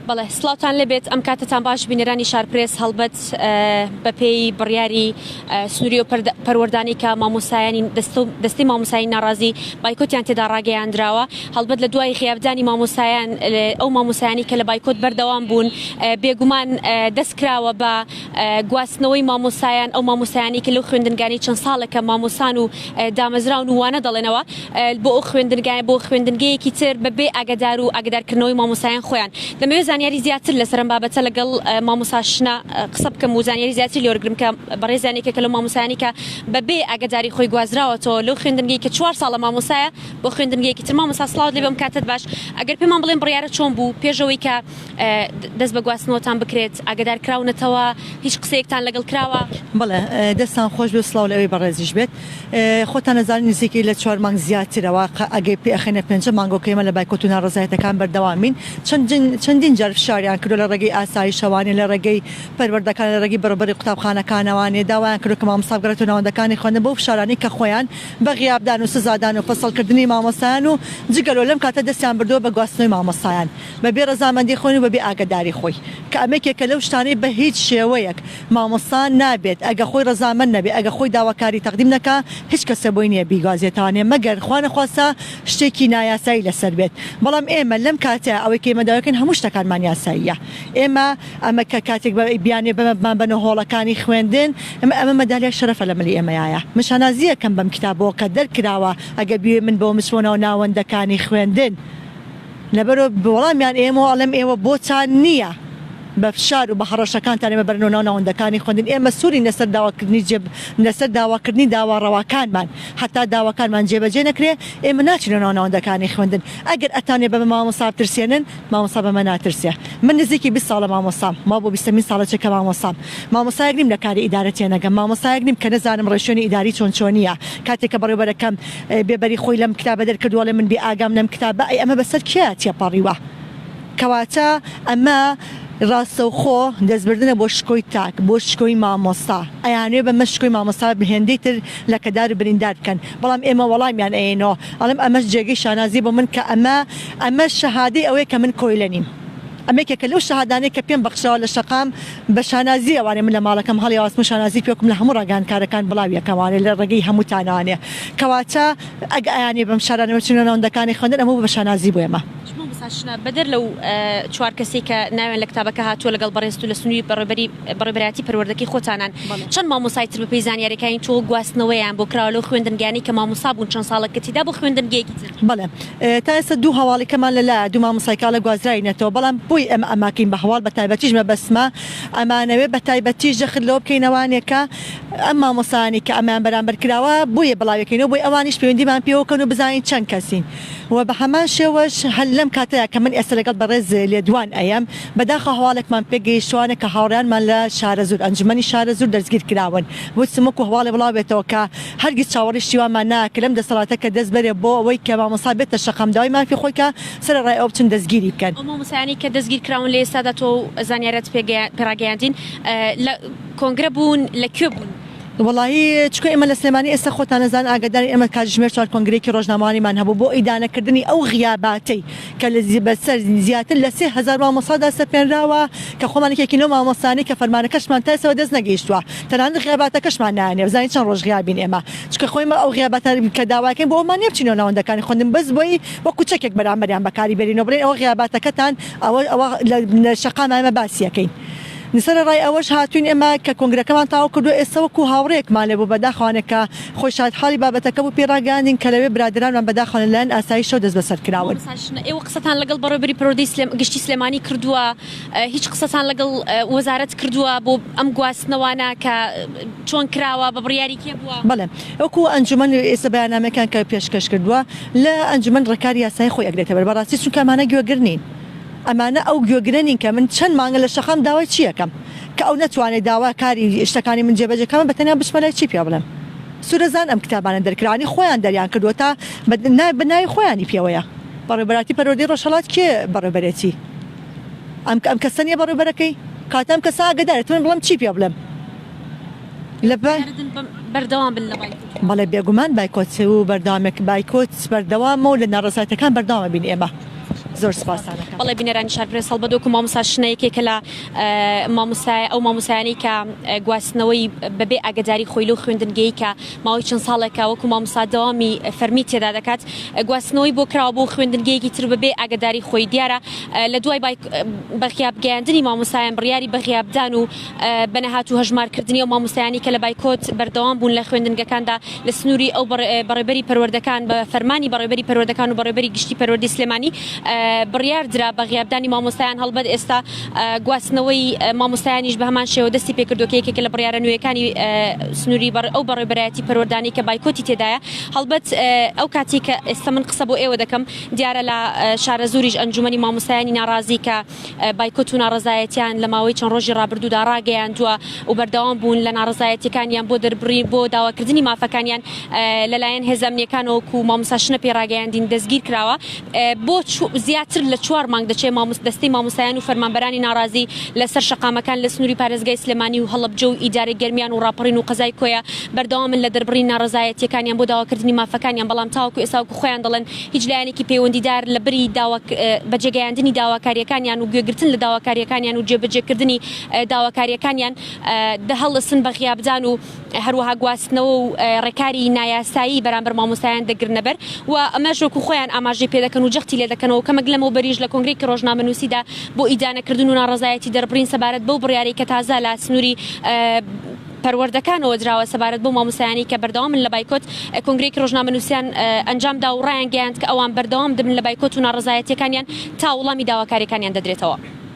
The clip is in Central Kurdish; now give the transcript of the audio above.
بەڵێ سڵاوتان لێبێت ئەم کاتەتان باش بینەرانی شارپرێس هەڵبەت بەپێی بڕیاری سنووری و پەروەردانی کە مامۆسایانی دەستی مامۆسایی ناڕازی بایکۆتیان تێدا ڕاگەیاندراوە هەڵبەت لە دوای غیابدانی مامۆسایان ئەو مامۆسایانی کە لە بایکۆت بەردەوام بوون بێگومان دەست کراوە بە گواستنەوەی مامۆسایان ئەو مامۆسایانی کە لەو خوێندنگانی چەند ساڵێکە مامۆسان و دامەزراون و وانە دەڵێنەوە بۆ ئەو خوێندنگایە بۆ خوێندنگەیەکی تر بە بێ ئاگادار و ئاگادارکردنەوەی مامۆسایان خۆیان. دەمەوێت زانیاری زیاتر لەسەر ئەم بابەتە لەگەڵ مامۆسا شنە قسە بکەم و زانیاری زیاتری لێ وەرگرم کە بەڕێزیان یەکێکە لەو مامۆسایانەی کە بە بێ ئاگاداری خۆی گوازراوەتەوە لەو خوێندنگەی کە چوار ساڵە مامۆسایە بۆ خوێندنگەیەکی تر. مامۆسا سڵاوت لێ بێ ئەم کاتەت باش. ئەگەر پێمان بڵێن بڕیارە چۆن بوو پێش ئەوەی کە دەست بە گواستنەوەتان بکرێت ئاگادار کراونەتەوە هیچ قسەیەکتان لەگەڵ کراوە؟ بەڵێ دەستان خۆش بێت سڵاو لە ئێوەی بەڕێزیش بێت. خۆتان ئەزانن نزیکەی لە چوار مانگ زیاترەوە ئەگەر پێ ئەخەینە پێنجەم مانگەوە کە ئێمە لە بایکۆت و ناڕەزایەتەکان بەردەوامین چەندین جار فشاریان کردوە لە ڕێگەی ئاسایشەوانێ لە ڕێگەی پەروەردەکان لە ڕێگەی بەڕێوبەری قوتابخانەکانەوانێ داوایان کردوە کە مامۆستا بگەڕێتەوە ناوەندەکانی خوێندن بەو فشارانەی کە خۆیان بە غیابدان و سزادان و فەسڵکردنی مامۆستایان و جگە لەوە لەم کاتە دەستیان بردوە بە گواستنەوەی مامۆستایان بە بێ ڕەزامەندی خۆی و بە بێ ئاگەداری خۆی کە ئەمە یەکێکە لەو شتانەی بە هیچ شێوەیەک مامۆستا نابێت ئەگە خۆی ڕەزامەند نەبێ ئەگە خۆی داواکاری تەقدیم نەکا هیچ کەسێ بۆی نیە بیگوازێتەوانێ مەگەر خوا نەخواستە شتێکی نایاسایی لەسەر بێت بەڵام ئێمە لەم کاتەیا ئەوەی کە ئێمە داواکەین هەموو شتەکانمان یاساییە ئێمە ئەمە کە کاتێک بە بیانێ بمە بمان بەنە هۆڵەکانی خوێندن ئەمە ئەمە مەدالیای شەرەفە لە ملی ئێمەیایە من شانازیەکەم بەم کتابەوە کە دەرکراوە ئەگە بیوێ من بەوە بچمەوە ناو ناوەندەکانی خوێندن لەبەرئەوە وەڵامیان ئێمەوە ئەڵێم ئێوە بۆتان نییە بە فشار و بە هەڕەشەکانتان ئێمە بەرنەوە ناو ناوەندەکانی خوێندن، ئێمە سوورین لەسەر داواکردنی جێ لەسەر داواکردنی داوا ڕەواکانمان، هەتا داواکانمان جێبەجێ نەکرێ ئێمە ناچینەوە ناو ناوەندەکانی خوێندن، ئەگەر ئەتانەوێ بە مامۆستا بترسێنن مامۆستا بەمە ناترسێ، من نزیکی 20 ساڵە مامۆستام، وا بۆ بیستەمین ساڵە چێ کە مامۆستام، مامۆستایەک نیم لە کاری ئیدارە تێنەگەم، مامۆستایەک نیم کە نەزانم ڕێوشوێنی ئیداری چۆن چۆنییە، کاتێک کە بەڕێوبەرەکەم بێ بەری خۆی لەم کتابە دەرکردووە ئەڵێ من بێ ئاگام لەم کتابە ئەی ئەمە بەسەر کێیا تێپەڕیوە؟ کەواتە ئەمە ڕاستەوخۆ دەستبردنە بۆ شکۆی تاک بۆ شکۆی مامۆستا ئەیانوێ بەمە شکۆی مامۆستا هێندەی تر لەکەدار و بریندار بکەن بەڵام ئێمە وەڵامیان ئەیەینەوە ئەڵێم ئەمەش جێگەی شانازیە بۆ من کە ئەمە ئەمە شەهادەی ئەوەیە کە من کۆیلە نیم. ئەمە یەکێکە لەو شەهادانەی کە پێم بەخشراوە لە شەقام بە شانازییەوانێ من لە ماڵەکەم هەڵیاواسم و شانازی پێکم لە هەموو ڕاگەیاندکارەکان بڵاویەکەموانێ لە ڕێگەی هەمووتانەوانێ کەواتە ئەگە ئەیانێ بەم شارانەوە چونە ناوەندەکانی خوێندن ئەمە بوو بە شانازی بۆ ئێمە. مامۆستا شنە، بەدەر لەو چوار کەسەی کە ناویان لە کتابەکە هاتووە لەگەڵ بەڕێزت و لە سنووری بەڕێوبەری بەڕێوبەرایەتی پەروەردەکەی خۆتانان، چەند مامۆستای تر بەپێی زانیاریەکانی تۆ گواستنەوەیان بۆ کراوە لەو خوێندنگانەی کە مامۆستا بوون چەند ساڵێک کە تیدا بۆ خوێندنگەیەکی تر؟ بەڵێ تا ئێستا دوو هەواڵی کەمان لە لایە دوو مامۆستای کاڵە گوازراینەتەوە بەڵام بۆی ئێمە ئەماکەین بە هەواڵ بە تایبەتیش مەبەستمە ئەمانەوێ بە تایبەتیش جەخت لەوە بکەینەوانێ کە ئەم مامۆستایانەی کە ئەمەیان بەرامبەر کراوە بۆیە بڵاویەکەینەوە بۆی ئەوانیش پەیوەندیمان پێوە بکەن و بزانین چەند کەسین و بە هەمان شێوەش هەر لەم کاتەیا کە من ئێستا لەگەڵ بەڕێز لێدوان ئەیەم بەداخەوە هەواڵێکمان پێگەیشتوانە کە هاوڕێیانمان لە شارەزوور ئەنجومەنی شارەزوور دەستگیر کراون وتم وەکو هەواڵێ بڵاو بێتەوە کە هەرگیز چاوەڕێی شتی وامان ناکرد لەم دەسەڵاتە کە دەست بەرێ بۆ ئەوەی کە مامۆستا بێتە شەقام داوای مافی خۆی کا سەرەڕای ئەوە بچن دەستگیری بکەن. ئەو مامۆستایانەی کە دەستگیر کراون لە ئێستادا تۆ زانیاریت پێ ڕاگەیاندین لە کۆنگرە بوون لە کوێ بوون؟ وەڵایی چونکە ئێمە لە سلێمانی ئێستا خۆتان ئەزانن ئاگادارین ئێمە کاتژمێر چوار کۆنگرەیەکی ڕۆژنامەوانیمان هەبوو بۆ ئیدانەکردنی ئەو غیاباتەی کە لە بەسەر زیاتر لە 3000 مامۆستادا سەپێنراوە کە خۆمان یەکێکین لەو مامۆستانەی کە فەرمانەکەشمان تا ئێستا بەدەست نەگەیشتووە تەنانەت غیاباتەکەشمان نایەنێ بزانین چەند ڕۆژ غیابین ئێمە چونکە خۆی ئێمە ئەو غیاباتە کە داواکەین بۆ ئەومان نیە بچینەوە ناوەندەکانی خوێندن بەس بۆی وەکو چەکێک بەرامبەریان بەکاری بێنینەوە بڵێین ئەوە غیاباتەکەتان ئەوە ئەوە لە شەقام ئێمە باسی ئەکەین سەرەڕای ئەوەش هاتووین ئێمە کە کۆنگرەکەمان تەواو کردووە ئێستا وەکو هاوڕێیەکمان لێ بوو بەداخەوانێ کە خۆی شایەتحاڵی بابەتەکە بوو پێی ڕاگەیاندین کە لەوێ برادەرانمان بەداخەوە لەلایەن ئاسایشەوە دەستبەسەر کراون. مامۆستا شنە ئێوە قسەتان لەگەڵ بەڕێوەبەری پەروەردەی گشتی سلێمانی کردووە؟ هیچ قسەتان لەگەڵ وەزارەت کردووە بۆ ئەم گواستنەوانە کە چۆن کراوە بە بڕیاری کێ بووە؟ بەڵێ وەکو ئەنجومەن ئێستا بەیاننامەکان کە پێشکەش کردووە لە ئەنجومەن ڕێکاری یاسایی خۆی ئەگرێتە بەر بەڕاستی چونکە ئەمانە گوێگر نین ئەمانە ئەو گوێگرە نین کە من چەند مانگە لە شەقام داوای چی ئەکەم کە ئەو نەتوانێت داوا کاری شتەکانی من جێبەجێ کەم بە تەنیا بچمە لای چی پێ بڵێم سورەزان ئەم کتابانە دەرکرانی خۆیان دەریان کردووە تا بە ناوی خۆیانی پێوەیە بەڕێوبەراتی پەروەردەی ڕۆژهەڵات کێ بەڕێوبەرێتی ئەم ئەم کەسە نیە بەڕێوبەرەکەی کاتە ئەم کەسە ئاگەدارێت من بڵێم چی پێ بڵێم لە بەردەوام بن لە بایکۆت بەڵێ بێگومان بایکۆت و بەردەوامێک بایکۆت بەردەوامە و لە ناڕەزایەتەکان بەردەوامە بین ئێمە. زۆر سپاستان ئەکەم. بەڵێ بینەرانی شارپرێس هەڵبەت وەکو مامۆستا شنە یەکێکە لە مامۆستای ئەو مامۆستایانەی کە گواستنەوەی بەبێ ئاگەداری خۆی لەو خوێندنگەی کە ماوەی چەند ساڵێکە وەکو مامۆستا دەوامی فەرمی تێدا دەکات گواستنەوەی بۆ کراوە بۆ خوێندنگەیەکی تر بەبێ ئاگەداری خۆی دیارە لە دوای بەغیابگەیاندنی مامۆستایان بڕیاری بەغیابدان و بە نەهاتوو هەژمارکردنی ئەو مامۆستایانەی کە لە بایکۆت بەردەوام بوون لە خوێندنگەکاندا لە سنووری ئەو بەڕێوەبەری پەروەردەکان بە فەرمانی بەڕێوەبەری پەروەردەکان و بەڕێوەبەری گشتی پەروەردەی سلێمانی بڕیار درا بە غیابدانی مامۆستایان هەڵبەت ئێستا گواستنەوەی مامۆستایانیش بە هەمان شێوە دەستی پێکردووە کە یەکێکە لە بڕیارە نوێیەکانی سنووری بەڕ ئەو بەڕێوەبەرایەتی پەروەردانەی کە بایکۆتی تێدایە هەڵبەت ئەو کاتی کە ئێستا من قسە بۆ ئێوە دەکەم دیارە لە شارەزووریش ئەنجومەنی مامۆستایانی ناڕازی کە بایکۆت و ناڕەزایەتیان لە ماوەی چەند ڕۆژی ڕابردوودا ڕاگەیاندووە و بەردەوام بوون لە ناڕەزایەتیەکانیان بۆ دەربڕین بۆ داواکردنی مافەکانیان لەلایەن هێزە ئەمنیەکانەوە وەکو مامۆستا شنە پێی ڕاگەیاندین دەستگیر کراوە بۆ زیاتر لە چوار مانگ دەچێت مامۆس دەستەی مامۆستایان و فەرمانبەرانی ناڕازی لەسەر شەقامەکان لە سنووری پارێزگای سلێمانی و هەڵەبجە و ئیدارەی گەرمیان و ڕاپەڕین و قەزای کۆیە بەردەوامن لە دەربڕین ناڕەزایەتیەکانیان بۆ داواکردنی مافەکانیان بەڵام تاوەکو ئێستا وەکو خۆیان دەڵێن هیچ لایەنێکی پەیوەندیدار لە بری بەجێگەیاندنی داواکارییەکانیان و گوێگرتن لە داواکارییەکانیان و جێبەجێکردنی داواکارییەکانیان دەهەڵسن بە غیابدان و هەروەها گواستنەوە و ڕێکاری نایاسایی بەرامبەر مامۆستایان دەگرنەبەر و ئەمەش وەکو خۆیان ئاماژەی پێدەکەن و جەختی لێدەکەنەوە کەمێک لەمەوبەریش لە کۆنگرەیەکی ڕۆژنامەنووسیدا بۆ ئیدانەکردن و ناڕەزایەتی دەربڕین سەبارەت بەو بڕیارەی کە تازە لە سنووری پەروەردەکانەوە دراوە سەبارەت بەو مامۆستایانەی کە بەردەوامن لە بایکۆت، کۆنگرەیەکی ڕۆژنامەنووسیان ئەنجامدا و ڕایانگەیاند کە ئەوان بەردەوام دەبن لە بایکۆت و ناڕەزایەتییەکانیان تا وڵامی داواکارییەکانیان دەدرێتەوە.